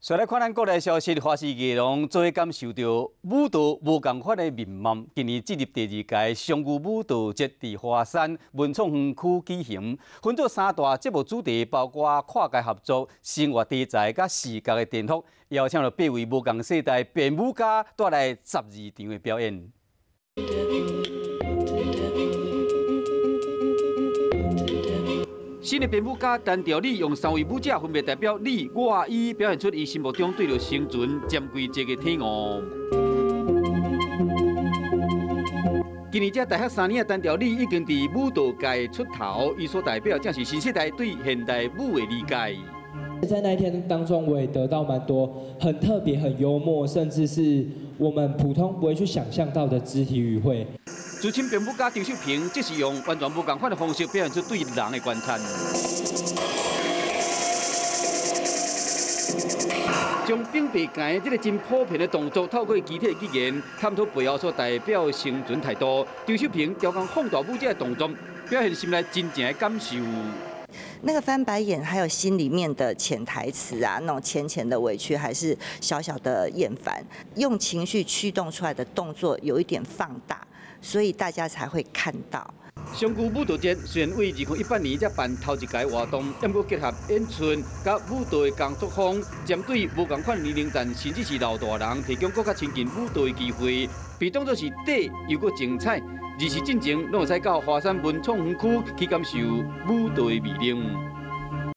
紲來看咱國內消息，華視藝廊做伙感受著舞蹈無仝款的面貌。今年進入第二屆商牛舞蹈節，佇華山文創園區舉行，分做三大節目主題，包括跨界合作、生活題材佮視覺的顛覆，邀請了八位無仝世代編舞家帶來12場的表演。新的編舞家陳調理用三位舞者分別代表你、我、伊，表現出伊心目中對著生存潛規則的體悟。今年才大學3年的陳調理已經佇舞蹈界出頭，伊所代表正是新世代對現代舞的理解。在那一天當中，我也得到蠻多很特別、很幽默，甚至是我們普通不會去想象到的肢體語彙。資深編舞家張秀平，則是用完全無仝款的方式表現出對人的觀察，將反白墘這个真普遍的動作，透過肢體語言探討背後所代表的生存態度。張秀平雕工放大舞者的動作，表現心內真正的感受。那個翻白眼，還有心裡面的潛台詞啊，那種淺淺的委屈，還是小小的厭煩，用情緒驅動出來的動作有一點放大，所以大家才會看到。商牛舞蹈節雖然為2018年才辦頭一屆活動，不過結合演出佮舞蹈的工作坊，針對無仝款年齡層，甚至是老大人，提供閣較親近舞蹈的機會，被當作是短又閣精彩。二是進前攏會使到華山文創園區去感受舞蹈的魅力。